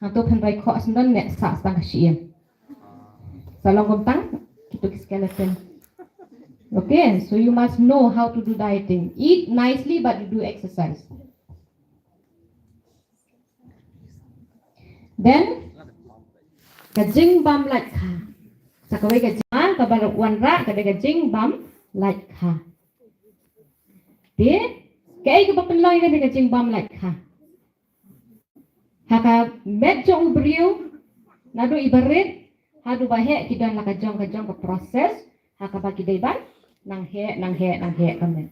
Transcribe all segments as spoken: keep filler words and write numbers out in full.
Hato pynrai khoh sendon ne sa stang ka shyieng. Sa long kumtang kitu ki skeleton. Okay, so you must know how to do dieting. Eat nicely but you do exercise. Then ka jingbam lait kha. Sa kawei ka jingma kaba wanrah ka dei ka jingbam lait kha. Te kaei kaba pynlong ïa ka jingbam lait kha? Ha ka met jong u briew, naduh i barit haduh ba heh ki don la ka jong ka jong ka process ha kaba ki dei ban nang heh nang heh nang heh ka met.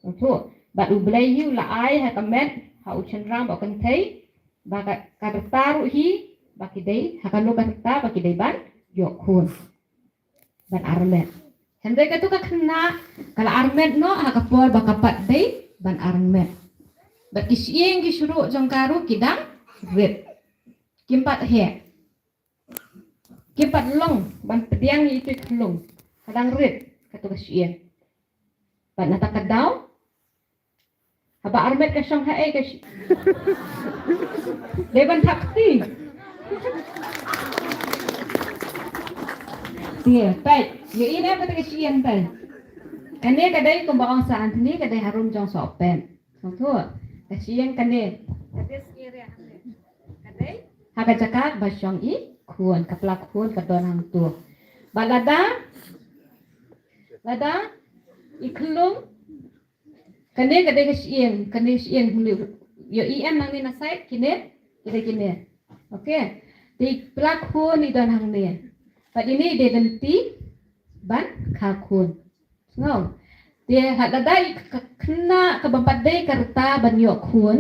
Sngewthuh, bad U Blei hi u la ai ha ka met ha u shynrang bad u kynthei ba ka, ka rta ruh hi ba ki dei, ha kano ka rta ba ki dei ban ïoh khun ban armet. Hynrei katu ka khynnah ka la armet noh ha ka por ba ka pat dei ban armet. Bad ki shyieng ki shyieng jong ka ruh ki dang rit. Kim pat heh. Kim pat long ban pdiang ïa itu i khyllung. Ka dang rit katu ka shyieng. Bad nangta ka daw haba armet ka shong haei ka shi-, dei ban thap kti. Te peit, ïohi ne kata ka shyieng te. Kane ka dei kumba ong Sir Anthony ka dei harum jong sohpet. Sngewthuh, ka shyieng kane. Ka dei ha ka jaka ba shong i khun, ka pla khun ka don hangto. Bad lada, lada i khyllung kane ka dei ka shyieng, kane shyieng hynrei ïohi em nangne na side kine, kine kine. Okay. Te i pla khun i don hangne. Bad ine i dei lynti ban kha khun. Sngew. Te ha lada i ka khynnah kaba pat dei ka rta ban ïoh khun.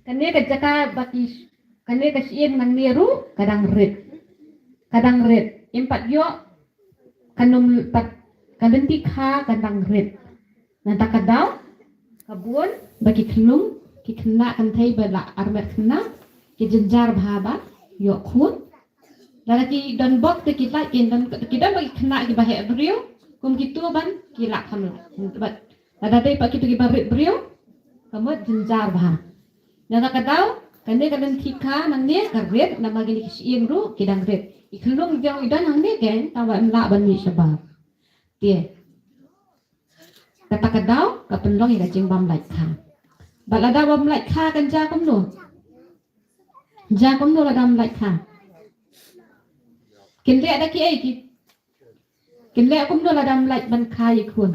Kane ka jaka ba ki, kane ka shyieng nangne ruh ka dang rit. Ka dang rit. Im pat ïoh, kan ym pat, ka lynti kha ka dang rit. Nangta ka daw ka bun ba ki khyllung, ki khynnah kynthei ba la armet khynnah ki jynjar bha ban ïoh khun. Lada ki don bok te ki lait, ki don, ki don ba ki khynnah kiba heh briew kum kitu ban ki lah kham lah. Bad lada dei pat kitu kiba rit briew ka mut jynjar bha. Nangta ka daw kane ka lynti kha nangne ka rit namar kine ki shyieng ruh ki dang rit. I khyllung jong i don hangne kein tangba ym lah ban mih shabar. Te kata ka daw ka pynlong ïa ka jingbam lait kha. Bad lada bam lait kha kan jia kumno? Jia kumno lada bam lait kha? Kin leh da kiei ki, kin leh kumno lada bam lait ban kha ïa khun?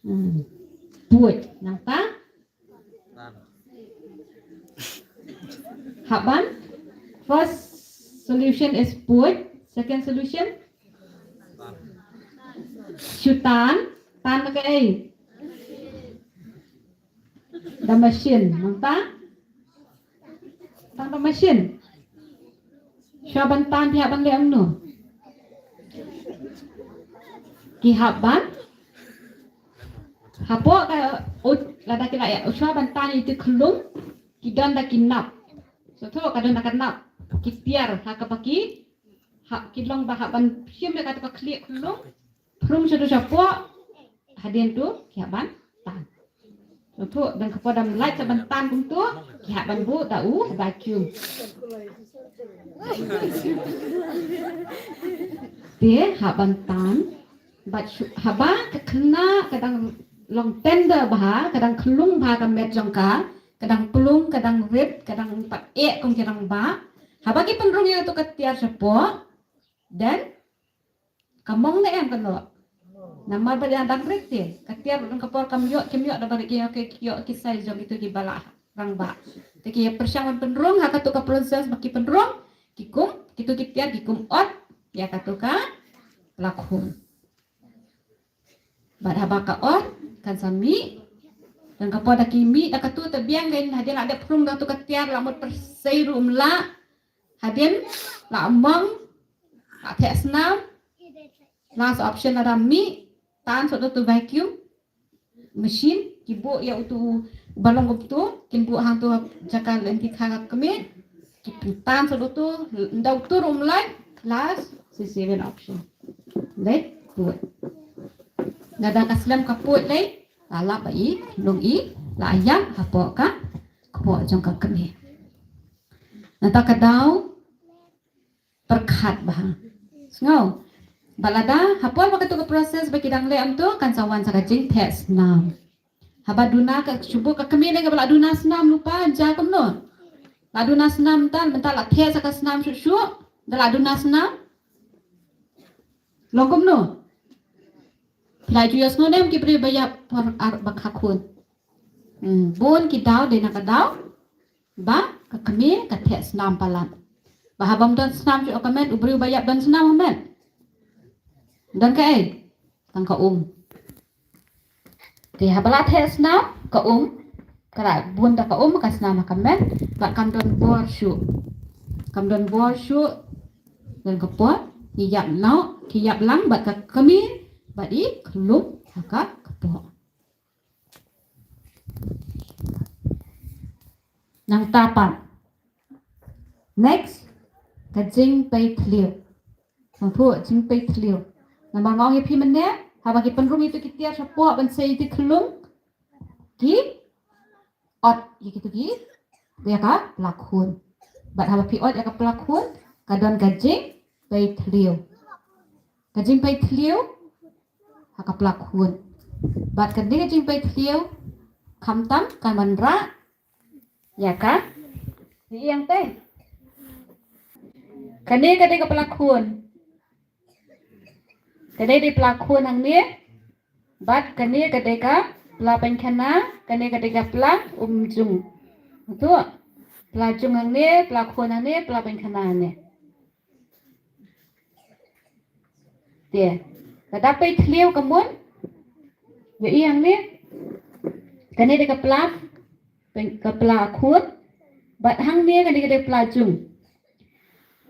Hmm. Puid nangta hap ban. First solution is puid. Second solution shu tan. Tan da kaei? Da machine. Nangta tan da machine. Shuwa ban tan phi hap ban leh kumno? Ki hap ban, hapoh ka, lada ki la ïa, shuwa ban tan ïa itu khyllung ki don da ki nap. Sngewthuh, ka don da ka nap. Ki tiar ha kaba ki, ha, ki long ba hap ban shim ïa katu ka khlieh khyllung. Phrum sha tu shapoh. Hadien tu ki hap ban tan. Sngewthuh, don ka por da bam lait sa ban tan kumtu ki hap ban buh da u vacuum. Te hap ban tan. Bad shu-, haba ka khynnah ka dang long tender bha, ka dang khlung bha ka met jong ka, ka dang plung, ka dang rit, ka dang pat eh kum ki rangbah. Haba ki pynrung ïa tu ka tiar shapoh, then ka mong ne em ka noh? Namar ba ïa dang rit te ka tiar, don ka por kam ïoh, kim ïoh da ba ki ïoh ki, ki ïoh ki size jong kitu kiba la rangbah. Te ki pyrshang ban pynrung, ha katu ka process ba ki pynrung, ki kum, kitu ki tiar ki kum ot ïa katu ka pla khun. Bad haba ka ot kan sa mih. Don ka por da ki mih da katu, te biang kein hadien la dep pynrung da tu ka tiar, la mut pyrsei ruh ym lah. Hadien la mong, la theh snam. Last option lada mih, tan shuh da tu vacuum machine, ki buh ïa utu u ba long kumtu, kin buh hangtu jaka lynti kha ka kmie, ki pyntan shuh da tu, nda utu ruh ym lait. Last, cesarean option. Dei, puid. Lada ka slem ka puid dei, la lap ba i khlung i la ïap hapoh ka kpoh jong ka kmie. Nangta ka daw pyrkhat bha. Sngew. Bad lada ha por ba katu ka process ba ki dang leh ym tu, kan sa wan sa ka jingtheh snam. Haba duna ka shu buh ka kmie ne, kaba la duna snam lypa, ja kumno? La duna snam, mynta, mynta la theh sa ka snam shuh shuh. Da la duna snam, long kumno? Phi la ju ïohsngew ne em ki briew ba ïap por ar ba kha khun? Hmm, bun ki daw dei na ka daw ba ka kmie ka theh snam palat. Ba haba ym don snam shuh ha ka met, u briew ba ïap don snam ha ka met? Don kaei? Tang ka um. Te haba la theh snam ka um, ka la bun da ka um ka snam ha ka met, bad kam don bor shuh. Kam don bor shuh. Don ka por ki ïap noh, ki ïap lang bad ka kmie bad i khlum ha ka kpoh. Nangta pat. Next, ka jingpei thliew. Sngewthuh, jingpei thliew. Namar nga ong ïa phi mynne, haba ki pynrung ïa tu ki tiar shapoh ban sei ïa tu khlum, ki ot ïa kitu ki, ïa ka pla khun. Bad haba phi ot ïa ka pla khun, ka don ka jingpei thliew. Ka jingpei thliew ha ka pla khun. Bad kane ka jingpei thliew khamtam kan wanrah ïa ka, ïa te. Kane ka dei ka pla khun. Kane dei pla khun hangne. Bad kane ka dei ka pla pynkhana, kane ka dei ka pla umjung. Tu. Pla jung hangne, pla khun hangne, pla pynkhana hangne. Te. Lada pei thliew ka mut. Ïohi hangne. Kane dei ka pla, ka pla khun. Bad hangne kane ka dei pla jung.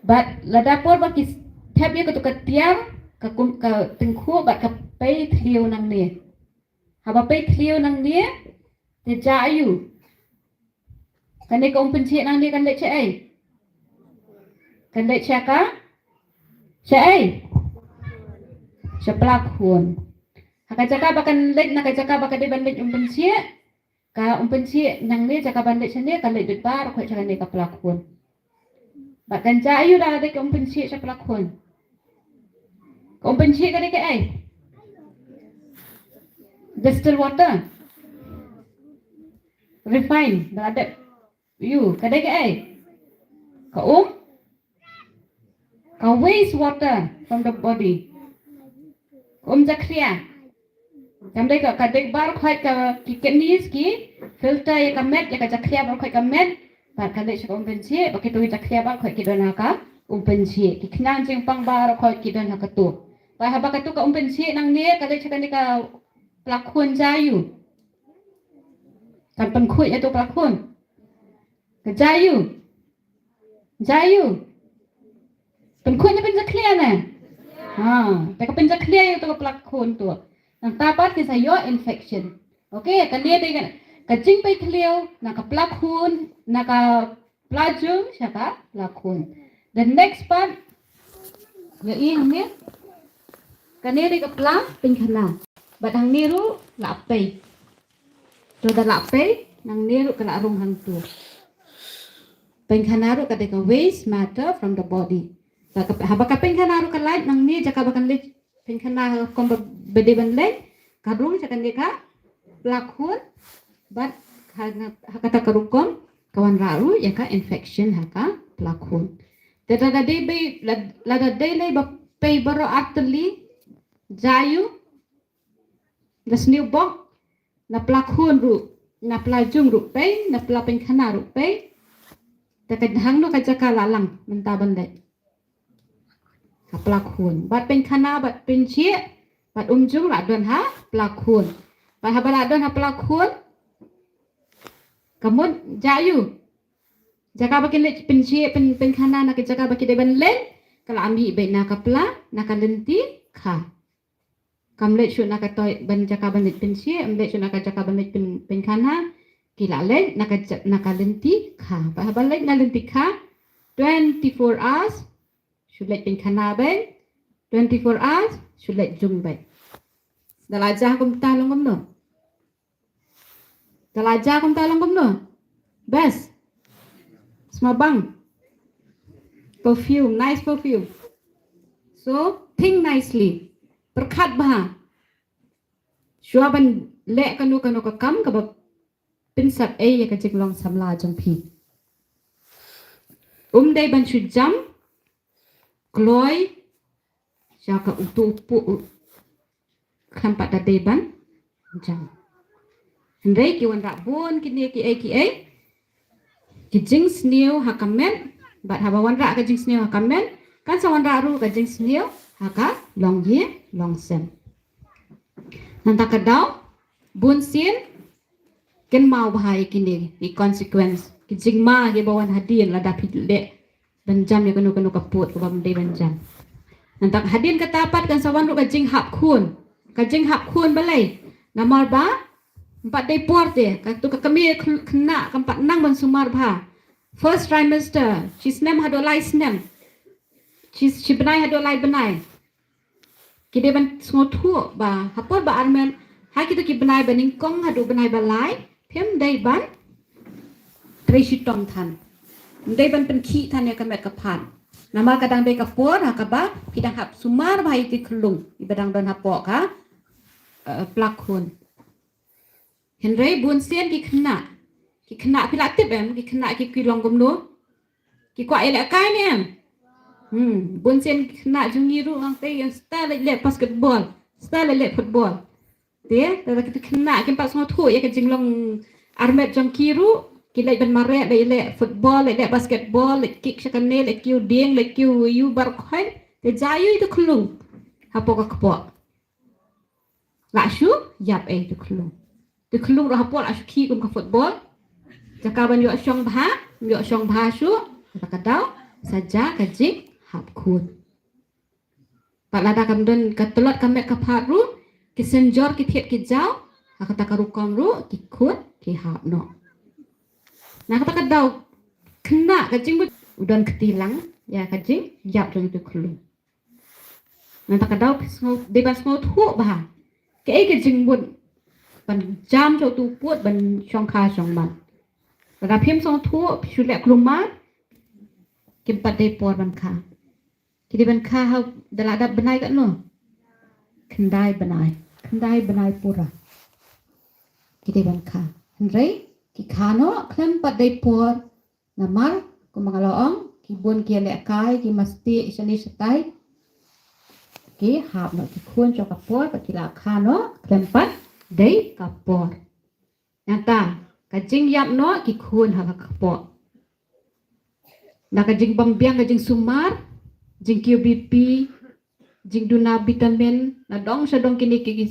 Bad lada por ba ki thep ïa katu ka tiar, ka kum, ka tyngkhuh bad ka pei thliew nangne. Haba pei thliew nangne, te ja aïu? Kane ka um pynjhieh nangne kan leit shaei? Kan leit sha ka, shaei? Sha pla khun. Ha ka jaka ba kan leit, na ka jaka ba ka dei ban leit um pynjhieh, ka um pynjhieh nangne, jaka ban leit shane, ka leit beit baroh khoit sha kane ka pla khun. Bad kan ja aïu lada dei ka um pynjhieh sha pla khun? Ka um pynjhieh ka dei kaei? Distilled water. Refined, ba la dep. Ïoh, ka dei kaei? Ka um, ka waste water from the body. Ka um jakhlia. Kam dei ka, ka dei baroh khoit ka, ki kidneys ki filter ïa ka met, ïa ka jakhlia baroh khoit ka met. Bad ka leit sha ka um pynjhieh, bad kito ki jakhlia baroh khoit ki don ha ka um pynjhieh. Ki khnang jingpang baroh khoit ki don ha katu. Bad haba katu ka um pynjhieh nangne ka leit sha kane ka pla khun, ja aïu? Kan pynkhuid ïa tu pla khun. Ka ja aïu? Ja aïu? Pynkhuid ne pynjakhlia ne? Ha, te ka pynjakhlia ïa tu ka pla khun tu. Nangta pat ki sa ïoh infection. Okay, kane dei ka, ka jingpei thliew na ka pla khun, na ka pla jung sha ka pla khun. The next part, ïohi hangne. Kane dei ka pla pynkhana. Bad hangne ruh la pei. To da la pei, nangne ruh ka la rung hangtu. Pynkhana ruh ka dei ka waste matter from the body. Bad ka, haba ka pynkhana ruh ka lait, nangne jaka ba kan leit pynkhana ha ka rukom ba, ba dei ban leit, ka rung sha kane ka pla khun, bad ha, ha kata ka rukom ka wanrah ruh ïa ka infection ha ka pla khun. Te lada dei ba, lada dei lei ba pei baroh artylli, ja aïu? Da sniew bok, na pla khun ruh, na pla jung ruh pei, na pla pynkhana ruh pei. Te ka hangno ka jaka la lang mynta ban leit? Ha pla khun. Bad pynkhana bad pynjhieh bad um jung la don ha pla khun. Bad haba la don ha pla khun, ka mut ja aïu? Jaka ba kin leit pynjhieh, pyn, pynkhana na ka jaka ba ki dei ban leit, ka la mih beit na ka pla, na ka lynti kha. Kam leit shuh na ka toi ban jaka ban leit pynjhieh, kam leit shuh na ka jaka ban leit pyn, pynkhana, ki la leit na ka ja, na ka lynti kha. Bad haba leit na lynti kha, twenty-four hours shu leit pynkhana beit, twenty-four hours shu leit jung beit. Da la jia kumta long kumno? Da la jia kumta long kumno? Best. Sma bang. Perfume, nice perfume. So think nicely. Pyrkhat bha. Shuwa ban leh kano kano ka kam kaba pynsap ei ïa ka jinglong samla jong phi. Um dei ban shu jam kloi sha ka utu u pu u khlem pat da dei ban jam. Hynrei ki wanrah bun kine ki ei ki ei ki jingsniew ha ka met, bad haba wanrah ka jingsniew ha ka met kan sa wanrah ruh ka jingsniew ha ka longïing longsem. Nangta ka daw bun sien kynmaw bha ïa kine ki consequence, ki jingma kiba wan hadien lada phi leh ban jam ïa kano kano ka pud kaba ym dei ban jam. Nangta hadien kata pat kan sa wan ruh ka jinghap khun. Ka jinghap khun balei? Namar ba ym pat dei por te, kato ka kmie khynnah kam pat nang ban sumar bha. First trimester, shi snem haduh lai snem, shi, shi bnai haduh lai bnai. Ki dei ban sngewthuh ba ha por ba armet, ha kito ki bnai ba nyngkong haduh bnai ba lai phim dei ban trei shitom than, ym dei ban pynkhih than ïa ka met ka phad. Namar ka dang dei ka por ha kaba ki dang hap sumar bha ïa ki khyllung iba dang don hapoh ka, eh, plak khun. Hynrei bun sien ki khynnah, ki khynnah phi la tip em, ki khynnah ki, ki long kumno? Ki kwah ïalehkai ne em? Hmm, bun sien ki khynnah jong ngi ruh nangta ïa style leh basketball, style leh football. Te lada kito ki khynnah kim pat sngewthuh ïa ka jinglong armet jong ki ruh, ki leit ban mareh, leit leh football, leit leh basketball, leit kick sha kane, leit kiew dieng, leit kiew ïu baroh khoit. Te jia ïa ito khyllung hapoh ka kpoh. La shu ïap ei ito khyllung. Ito khyllung ruh hapoh la shu khih kum ka football. Jaka ban ïoh shong bha, ïoh shong bha shuh, kata ka daw sa jia ka jinghap khun. Pat lada kam don ka tlot ka met ka phad ruh, ki synjor ki thied ki jaw, ha kata ka rukom ruh ki khun ki hap noh. Na kata ka daw khynnah ka jingmut u don kti lang ïa ka jingïap jong ito khyllung. Nangta ka daw phi sngew, dei ban sngewthuh bha kaei ka jingmut ban jam sha utu u pud ban shongkha shongman. Lada phim sngewthuh, phi shu leh kulmar, kim pat dei por ban kha. Ki dei ban kha ha, da la dap bnai katno? Khyndai bnai. Khyndai bnai pura ki dei ban kha. Hynrei ki kha noh khlem pat dei por. Namar kumba nga la ong, ki bun ki ïalehkai, ki masti shane shatai. Ki hap noh ki khun sha ka por, bad ki la kha noh khlem pat dei ka por. Nangta ka jingïap noh ki khun ha ka kpoh, na ka jingbym biang ka jingsumar, jingkiew B P, jingduna vitamin, na dong sha dong kine ki, ki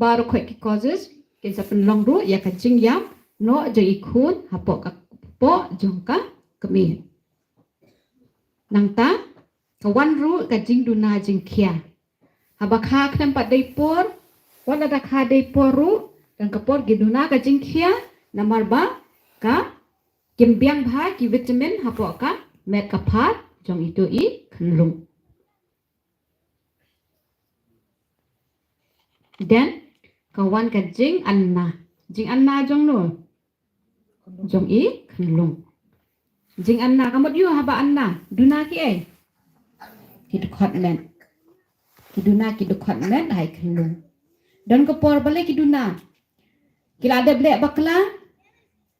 baroh khoit ki causes kin sa pynlong ruh ïa ka jingïap noh jong i khun hapoh ka kpoh jong ka kmie. Nangta ka wan ruh ka jingduna jingkhia. Haba kha khlem pat dei por, wat lada kha dei por ruh, tang ka por ki duna ka jingkhia, namar ba ka kim biang bha ki vitamin hapoh ka met ka phad jong ito i khyllung. Then ka wan ka jinganna. Jinganna jong no? Jong i khyllung. Jinganna ka mut ïoh haba anna, duna ki ei? Ki dkhot met. Ki duna ki dkhot met ha i khyllung. Don ka por balei ki duna? Ki la dep leh bakla.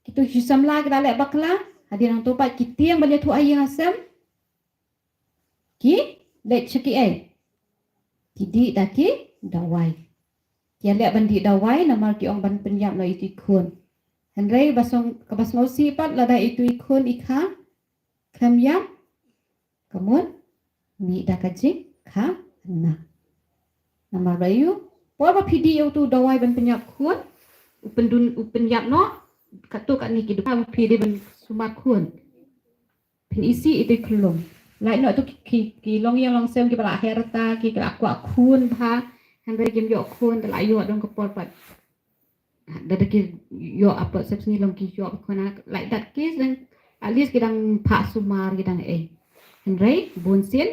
Kito ki samla ki la leh bakla. Hadien nangto pat ki tieng ban ïathuh ha ïing ha sem. Ki leit sha ki ei? Ki dih da ki dawai. Ki ïaleh ban dih dawai namar ki ong ban pynïap noh ito i khun. Hynrei ba song, kaba sngewsih pat lada ito i khun i kha khlem ïap, ka mut mih da ka jingkha anna. Namar ba ïoh, por ba phi dih ïa uto u dawai ban pynïap khun, u pyndun, u pynïap noh, katto katne ki dawai ba phi dei ban sumar khun. Phin isih ito i khyllung. Lait noh ito ki, ki, ki longïing longsem kiba la her rta, ki, ki la kwah khun bha, hynrei kim ïoh khun, da la ïoh don ka por pat. Da, da ki ïoh apot sep sngi long ki ïoh khun, like that case, then at least ki dang phah sumar, ki dang ei. Hynrei bun sien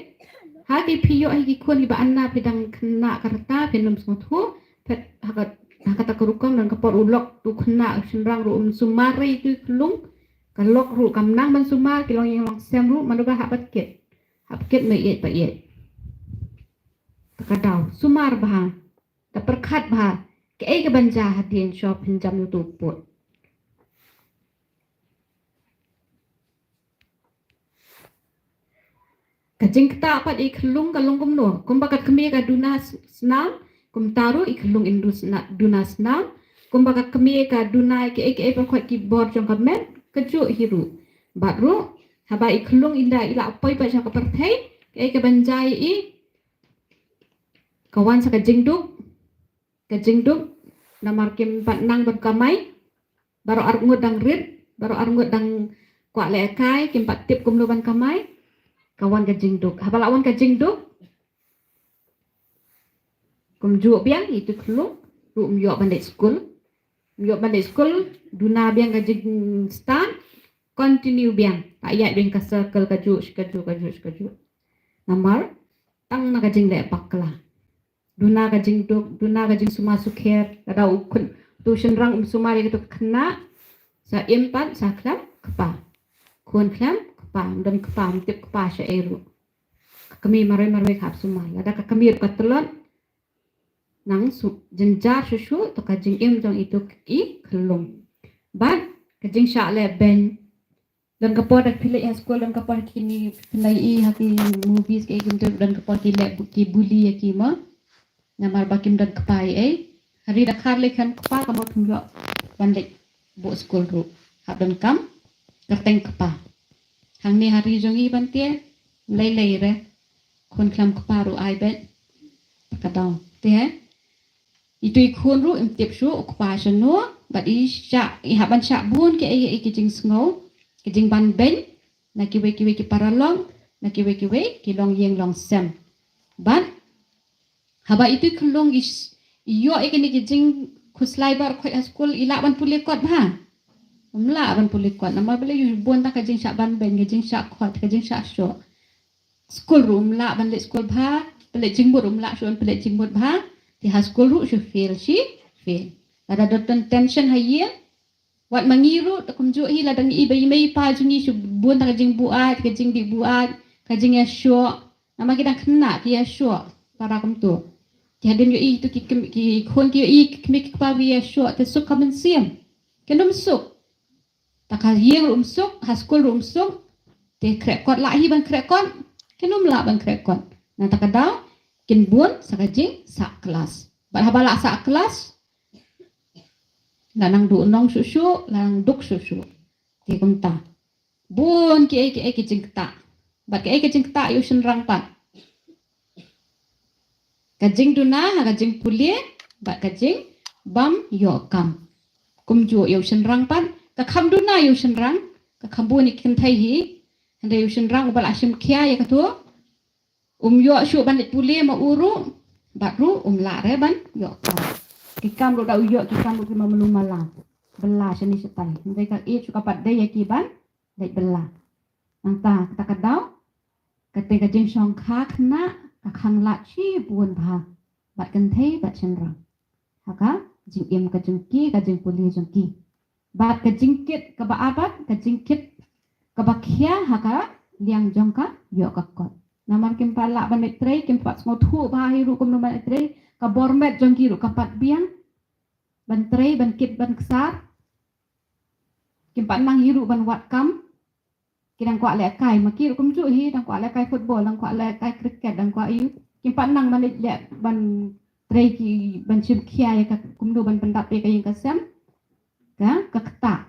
ha ki phi ïoh hi ki khun kiba anna, phi dang khynnah ka rta, phin ym sngewthuh. Phet ha ka, ha kata ka rukom don ka por u lok u khynnah u shynrang ruh um sumar ïa ito i khyllung. Ka lok ruh kam nang ban sumar, ki longïing longsem ruh mano ba hap ban kit. Hap kit ma ïeit pa ïeit. Ta ka daw sumar bha, ta pyrkhat bha kaei ka ban jia hadien shwa phin jam ïa uto u pud. Ka jingktah pat ïa i khyllung ka long kumno? Kumba ka kmie ka duna s- snam, kumta ruh i khyllung in du sna- duna snam. Kumba ka kmie ka duna ïa kiei kiei baroh ki bor jong ka met, kajuh hi ruh. Bad ruh haba i khyllung i la i la poi pat sha ka pyrthei, kaei ka ban jia ïa i? Ka wan sa ka jingduk, ka jingduk. Namar kim pat nang ban kamai. Baroh arngut dang rit, baroh arngut dang kwah lehkai, kim pat tip kumno ban kamai. Ka wan ka jingduk. Haba la wan ka jingduk, kumjuh biang itu khyllung ruh, um ïoh ban leit skul. Um ïoh ban leit skul, duna biang ka jingstad, continue biang. Ta ïaid biang ka circle kajuh, kajuh, kajuh, kajuh. Namar tang na ka jingleh bakla. Duna ka jingduk, duna ka jingsumar sukher. Lada u khun, uto u shynrang um sumar ïa kato ka khynnah, sa im pat sa khlem kpa. Khun khlem kpa, ym don kpa, ym tip kpa shaei ruh. Ka kmie marwei marwei ka hap sumar. Lada ka kmie ruh ka tlot, nang shu jynjar shuh shuh to ka jingim jong ito i khyllung. Bad ka jingshah leh beiñ. Don ka por da phi leit ha skul, don ka por kine phi leit i ha ki movies ki, ki don ka por ki leh bu- ki bully ïa ki mo. Namar ba kim don kpa ei ei. Hari da khar leit khlem kpa, ka mut phim ïoh ban leit buh skul ruh. Hap don kam kyrteng kpa. Hangne hari jong i ban te lei lei re. Khun khlem kpa ruh ai beit. Ka daw te he. Itu i khun ruh im tip shuh u kpa shano, bad i shah, i hap ban shah bun kiei kiei ki jingsngew, ki jingban beiñ na kiwei kiwei ki paralok, na kiwei kiwei ki longïing longsem. Bad haba itu i khyllung i s- i ïoh ïa kine ki jingkhuslai baroh khoit ha skul, i lah ban pule kot bha? Um lah ban pule kot. Namar balei? Ïa bun ta ka jingshah ban beiñ, ka jingshah kot, ka jingshah shoh. Skul ruh um lah ban leit skul bha, pynleit jingmut um lah shuh ban pynleit jingmut bha. Te ha skul ruh shu fail, shi fail. Lada don tension ha ïing, wat ma ngi ruh te kumjuh hi, lada ngi i ba i mei i pa jong ngi shu bun ta ka jingbuaid, ka jingdih buaid, ka jingïashoh. Namar ki dang khynnah ki ïashoh para kumto. Ki hadien ïohi to ki kmie, ki khun ki ïohi ki kmie ki kpa ki ïashoh, te suk ka mynsiem. Kin ym suk. Ta ka ïing ruh um suk, ha skul ruh um suk. Te khreh kot lah hi ban khreh kot? Kin ym lah ban khreh kot. Na ta ka daw kin bun sa ka jingsah klas. Bad haba lah sah klas, la nang duh nong shuh shuh, la nang duk shuh shuh. Te kumta bun kiei kiei ki jingktah. Bad kiei ki jingktah ïa u shynrang pat? Ka jingduna ha ka jingpule bad ka jingbym ïoh kam. Kumjuh ïa u shynrang pat, ka kham duna ïa u shynrang, ka kham bun ïa ki kynthei hi. Hynrei u shynrang uba la shim khia ïa kato, um ïoh shuh ban leit pule ma u ruh, bad ruh um lah re ban ïoh kam. Ki kam ruh da u ïoh ki kam ruh ki ma mlu mala, bylla shane shatai. Hynrei ka ïeit shuh ka pat dei ïa ki ban leit bylla. Nangta kata ka daw, kata ka jingshongkha khynnah ka khang lad shibun bha bad kynthei bad shynrang ha ka jingim ka jong ki, ka jingpule jong ki. Bad ka jingkit kaba abat, ka jingkit kaba khia ha ka liang jong ka ïoh ka kot. Namar kim pat lah ban leit trei, kim pat sngewthuh bha hi ruh kumno ban leit trei, ka bor met jong ki ruh ka pat biang ban trei, ban kit ban ksar. Kim pat nang hi ruh ban wad kam. Ki dang kwah lehkai, ma ki ruh kumjuh hi, dang kwah lehkai football, dang kwah lehkai cricket, dang kwah ïu. Kim pat nang ban leh, ban trei ki, ban shim khia ïa ka kumno ban pyndap ïa ka ïing ka sem. Ka, ka ktah.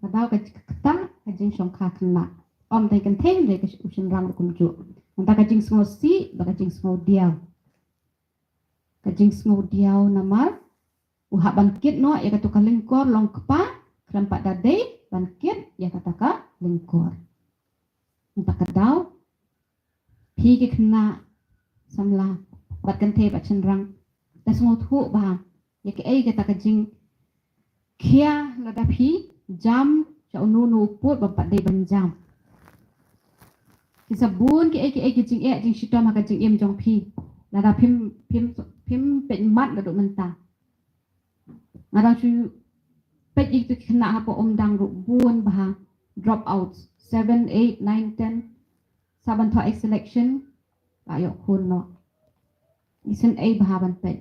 Ka daw ka ktah ka jingshongkha khynnah. Ym tang kynthei, hynrei ka u shynrang ruh kumjuh. Nangta ka jingsngewsih bad ka jingsngewdiaw. Ka jingsngewdiaw namar u hap ban kit noh ïa kato ka lyngkor long kpa, khlem pat da dei ban kit ïa kata ka lyngkor. Nangta ka daw, phi ki khynnah samla bad kynthei bad shynrang, da sngewthuh bha ïa kaei kata ka jingkhia, lada phi jam sha uno uno u pud bym pat dei ban jam. Ki sa bun kiei kiei ki jingeh jingshitom ha ka jingim jong phi, lada phim, phim, phim peit mat naduh mynta. Nga dang shu peit ïa kito ki khynnah hapoh Umdang ruh bun bha, drop outs, seven, eight, nine, ten. sa ban thoh ek selection, la ïoh khun noh. Isynei bha ban peit.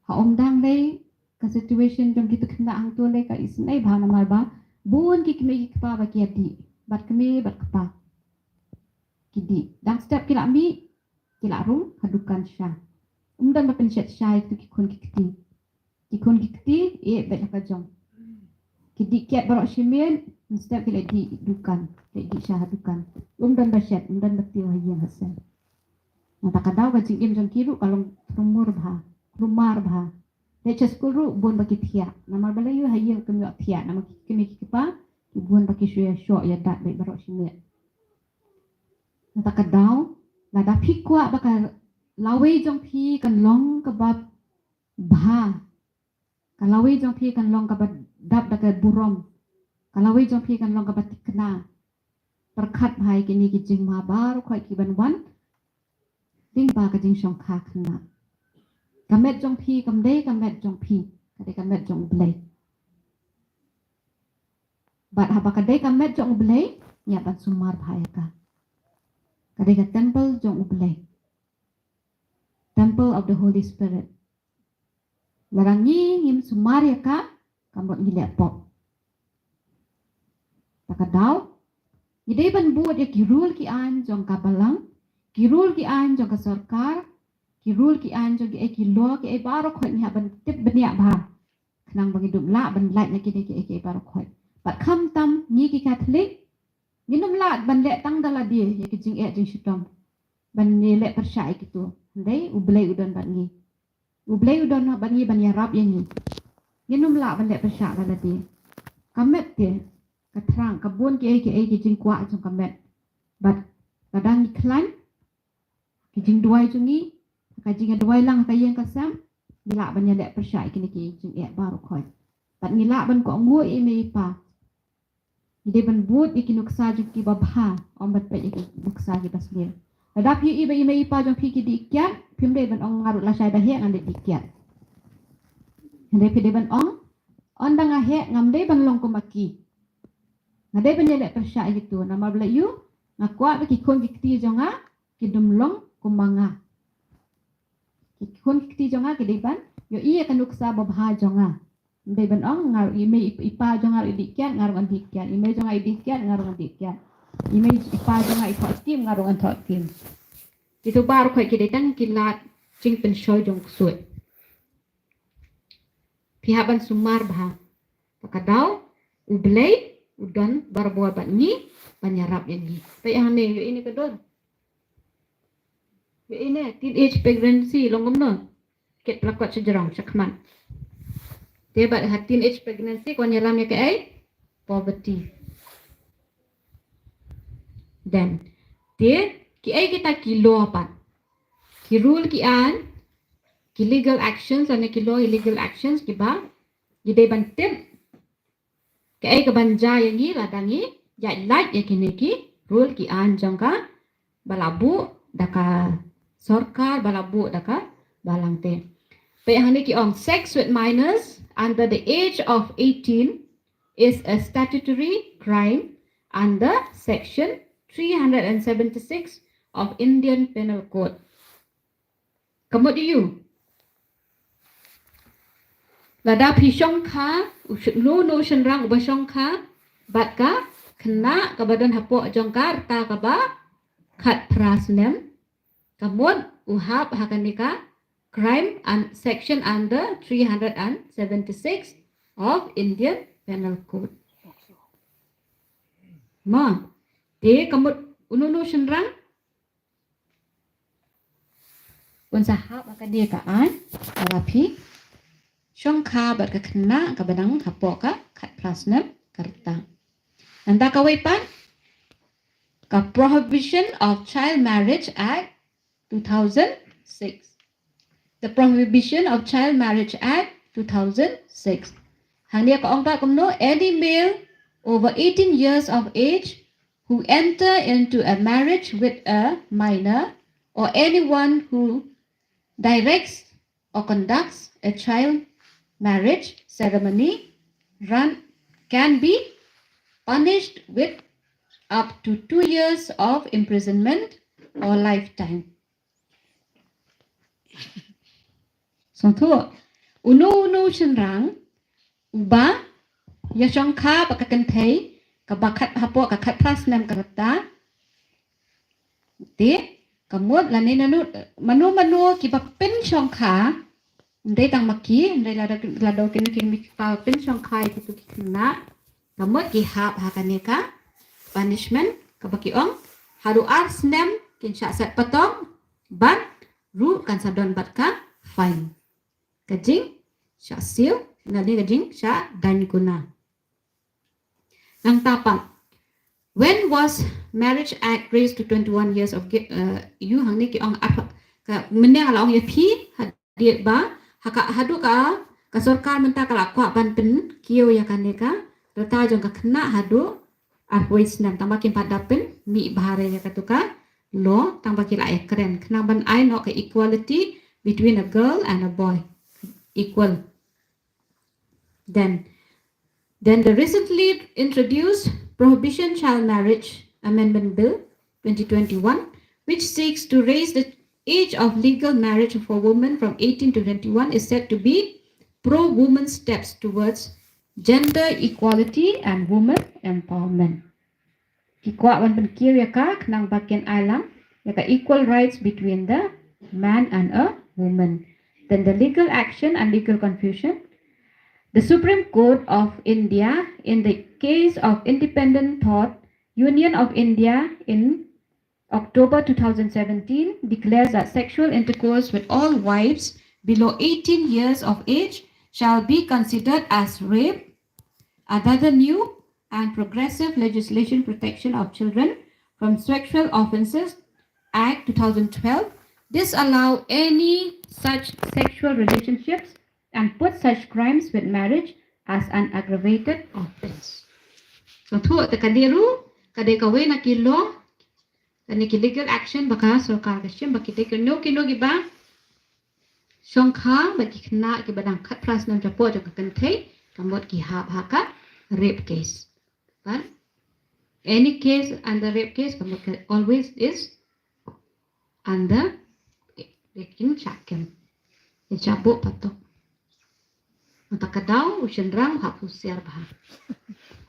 Ha ym dang lei ka situation jong kita khynnah hangto lei ka isynei bha namar ba bun ki kmie ki kpa ba ki ïa dih bad kmie bad kpa. Ki dih dang step ki la mih, ki la rung ha dukan sha. Ym don ba pynshet sha ïa ki khun ki kti. Ki khun ki kti ïa bad ha ka jong. Ki dih kiad baroh shi miet, mynstep ki la dih dukan, ki la dih sha ha dukan. Ym don ba shet, ym don ba tiew ha ïing ha sem. Nangta ka daw ka jingim jong ki ruh ka long trumur bha, trumar bha. Leit sha skul ruh bun ba ki thiah. Namar balei? Ha ïing kim ïoh thiah, namar ki kmie ki kpa ki bun ba ki shu ïa shoh ïa dat beit baroh shi miet. Nangta ka daw, lada phi kwah ba ka lawei jong phi kan long kaba bha, ka lawei jong phi kan long kaba dap da ka burom, ka lawei jong phi kan long kaba thikna. Pyrkhat bha ïa kine ki jingma baroh khoit ki ban wan lyngba ka jingshongkha khynnah. Ka met jong phi kam dei ka met jong phi, ka dei ka met jong U Blei. Bad haba ka dei ka met jong U Blei, ngi hap ban sumar bha ïa ka. Ka dei ka temple jong U Blei. Temple of the Holy Spirit. Lada ngi ngim sumar ïa ka, ka mut ngi leh pop. Ta ka daw, ngi dei ban bud ïa ki rule ki aiñ jong ka balang, ki rule ki aiñ jong ka sorkar, ki rule ki aiñ jong ki ei ki law ki ei baroh khoit ngi hap ban tip bniah bha. Khnang ba ngin ym lah ban lait na kine ki ei ki ei baroh khoit. Bad khamtam ngi ki Katholik, ngin ym lah ban leh tang da lade ïa ki jingeh jingshitom ban ïaleh pyrshah ïa kito. Hynrei U Blei u don bad ngi. U Blei u don bad ngi ban ïarap ïa ngi. Ngin ym lah ban leh pyrshah da lade. Ka met te ka thrang, ka bun ki ei ki ei ki jingkwah jong ka met. Bad lada ngi khlaiñ ki jingduwai jong ngi, ka jingduwai lang ka ïing ka sem, ngi lah ban ïaleh pyrshah ïa kine ki jingeh baroh khoit. Bad ngi lah ban kohnguh ïa i mei i pa. Ngi dei ban bud ïa ki nuksa jong ki babha, ym ban peit ïa ki nuksa ki basniew. Lada phi ïohi ba i mei i pa jong phi ki dih kiad, phim dei ban ong nga ruh lashai ba heh ngan dih kiad. Hynrei phi dei ban ong, ynda nga heh ngam dei ban long kum ma ki. Nga dei ban ïaleh pyrshah ïa kito, namar balei? Nga kwah ba ki khun ki kti jong nga kin ym long kum ma nga. Ki khun ki kti jong nga ki dei ban ïohi ïa ka nuksa babha jong nga. Ym dei ban ong nga ruh i mei i pa jong nga ruh i dih kiad, nga ruh ngan dih kiad. I mei jong nga i dih kiad, nga ruh ngan dih kiad. I mei i pa jong nga i thoh tim, nga ruh ngan thoh tim. Kito baroh khoit ki dei tang ki lad jingpynshoi jong ksuid. Phi hap ban sumar bha. Ta ka daw, U Blei u don barabor bad ngi ban ïarap ïa ngi. Peit hangne, ïohi ne ka dur. Ïohi ne, teenage pregnancy long kumno? Kit plakot sha jrong sha khmat. Te bad ha teenage pregnancy ka wan ïalam ïa kaei? Poverty. Then te kiei kita ki law pat, ki rule ki aiñ, ki legal actions, lane ki law, ki legal actions kiba ngi dei ban tip kaei kaban jia ïa ngi lada ngi ïaid lait ïa kine ki rule ki aiñ jong ka ba la buh da ka sorkar, ba la buh da ka balang te. Peit hangne ki ong, sex with minors under the age of eighteen is a statutory crime under section three hundred and seventy-six of Indian Penal Code. Ka mut ïa u, lada phi shongkha, u sh-, uno uno u shynrang uba shongkha bad ka khynnah kaba don hapoh jong ka rta kaba khatphra snem, ka mut u hap ha kane ka crime and section under three hundred and seventy-six of Indian Penal Code. Ma, te ka mut uno uno u shynrang un sa hap ha kane ka aiñ, lada phi shongkha bad ka khynnah kaba dang hapoh ka khatphra snem ka rta. Nangta kawei pat, ka Prohibition of Child Marriage Act two thousand six. The Prohibition of Child Marriage Act two thousand six. Hangne ka ong pat kumno, any male over eighteen years of age who enter into a marriage with a minor or anyone who directs or conducts a child marriage ceremony run, can be punished with up to two years of imprisonment or lifetime. Sngewthuh, uno uno u shynrang uba ïa shongkha bad ka kynthei kaba khat hapoh ka khatphra snem ka rta, te ka mut lane nanu, mano mano kiba pynshongkha, ym dei tang ma ki, ym dei lada, lada kine ki mih kiba pynshongkha ïa kitu ki khynnah, ka mut ki hap ha kane ka punishment kaba ki ong haduh ar snem kin shah set patong bad ruh kan sa don bad ka fine. Ka jingshah siew lane ka jingshah daiñ kuna. Nangta pat, when was Marriage Act raised to twenty-one years of ge-, uh, age? Hangne ki ong arphew, ka mynne nga la ong ïa phi hadien ba ha ka, haduh ka, ka sorkar mynta ka la kwah ban pynkiew ïa kane ka rta jong ka khynnah haduh arphew snem, tang ba kim pat da pynmih bha re ïa katu ka law, tang ba ki la ïakren khnang ban ai noh ka equality between a girl and a boy. Equal. Then, then the recently introduced Prohibition Child Marriage Amendment Bill twenty twenty-one, which seeks to raise the age of legal marriage for women from eighteen to twenty-one, is said to be pro-woman steps towards gender equality and women empowerment. Ki kwah ban pynkiew ïa ka khnang ba kin ai lang ïa ka equal rights between the man and a woman. Then the legal action and legal confusion. The Supreme Court of India, in the case of Independent Thought, Union of India, in October two thousand seventeen, declares that sexual intercourse with all wives below eighteen years of age shall be considered as rape. Another new and progressive legislation, Protection of Children from Sexual Offences Act two thousand twelve, disallow any such sexual relationships and put such crimes with marriage as an aggravated offence. Sngewthuh, te kane ruh ka dei kawei na ki law, kane ki legal action ba ka sorkar ka shim ba kine kino kino kiba shongkha bad ki khynnah kiba dang khatphra snem shapoh jong ka kynthei, ka mut ki hap ha ka rape case. But any case under rape case, ka mut ka always is under, they can shah kem. Kin shah buh patok. Nangta ka daw u shynrang u hap husiar bha.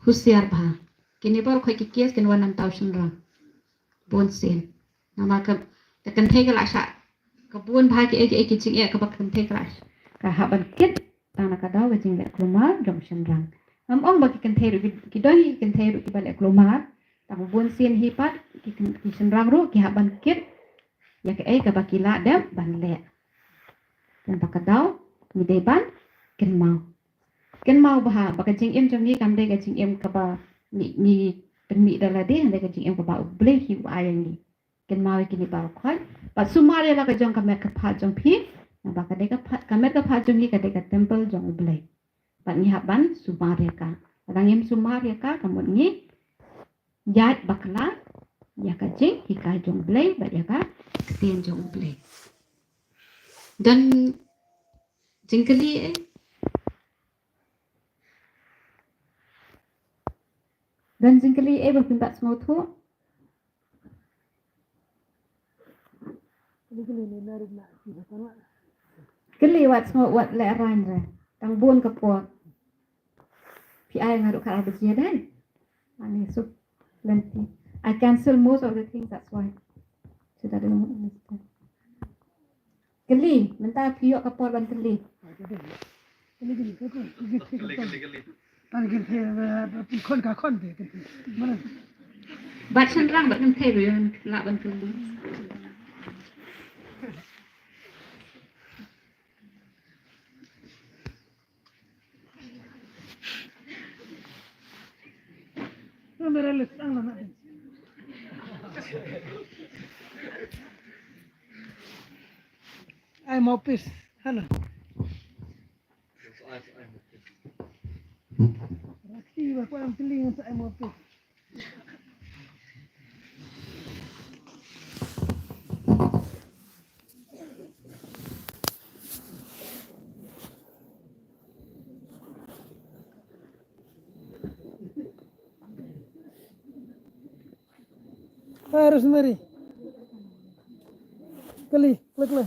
Husiar bha. Kine baroh ki case kin wan nangta u shynrang. Bun sien. Namar ka, ka kynthei ka la shah, ka bun bha kiei kiei ki jingeh kaba ka kynthei ka la shah, ka hap ban kit tang na ka daw ka jingleh kulmar jong u shynrang. Ngam ong ba ki kynthei ruh ki, ki don ki kynthei ruh kiba leh kulmar, tang bun sien hi pat ki, ki shynrang ruh ki hap ban kit ïa kaei kaba ki lah dep ban leh. Te ba ka daw ngi dei ban kynmaw. Kynmaw bha ba ka jingim jong ngi kam dei ka jingim kaba ngi, ngi pynmih da lade, hynrei ka jingim kaba U Blei hi u ai ïa ngi. Kynmaw ïa kine baroh khoit bad sumar ïa la ka jong ka met ka phad jong phi. Naba ka dei ka phad, ka met ka phad jong ngi ka dei ka temple jong U Blei. Bad ngi hap ban sumar ïa ka. Lada ngim sumar ïa ka, ka mut ngi ïaid bakla ïa ka jinghikai jong U Blei bad ïa ka ktien jong U Blei. Don jingkylli eh? Don jingkylli eh ba phin bat sngewthuh? Kylli wat sngew wat leh rain re. Tang bun ka por. Phi ai nga ruh ka ar baje dei. Ani suk lenti. I cancel most of the things, that's why. So that I don't understand. Kylli, mynta phi ïoh ka por ban kylli. Kylli, kylli, kylli, kylli. Kylli, kylli, kylli. Ban kylli, eh, khon ka khon te, kylli. Mana? Bad shynrang, bad kynthei ruh ïa lah ban kylli. Ai mo pis, hello. Rati ba ko am tiling sa ai mo pis. Hi, Rosemary. Kali, klik, klik.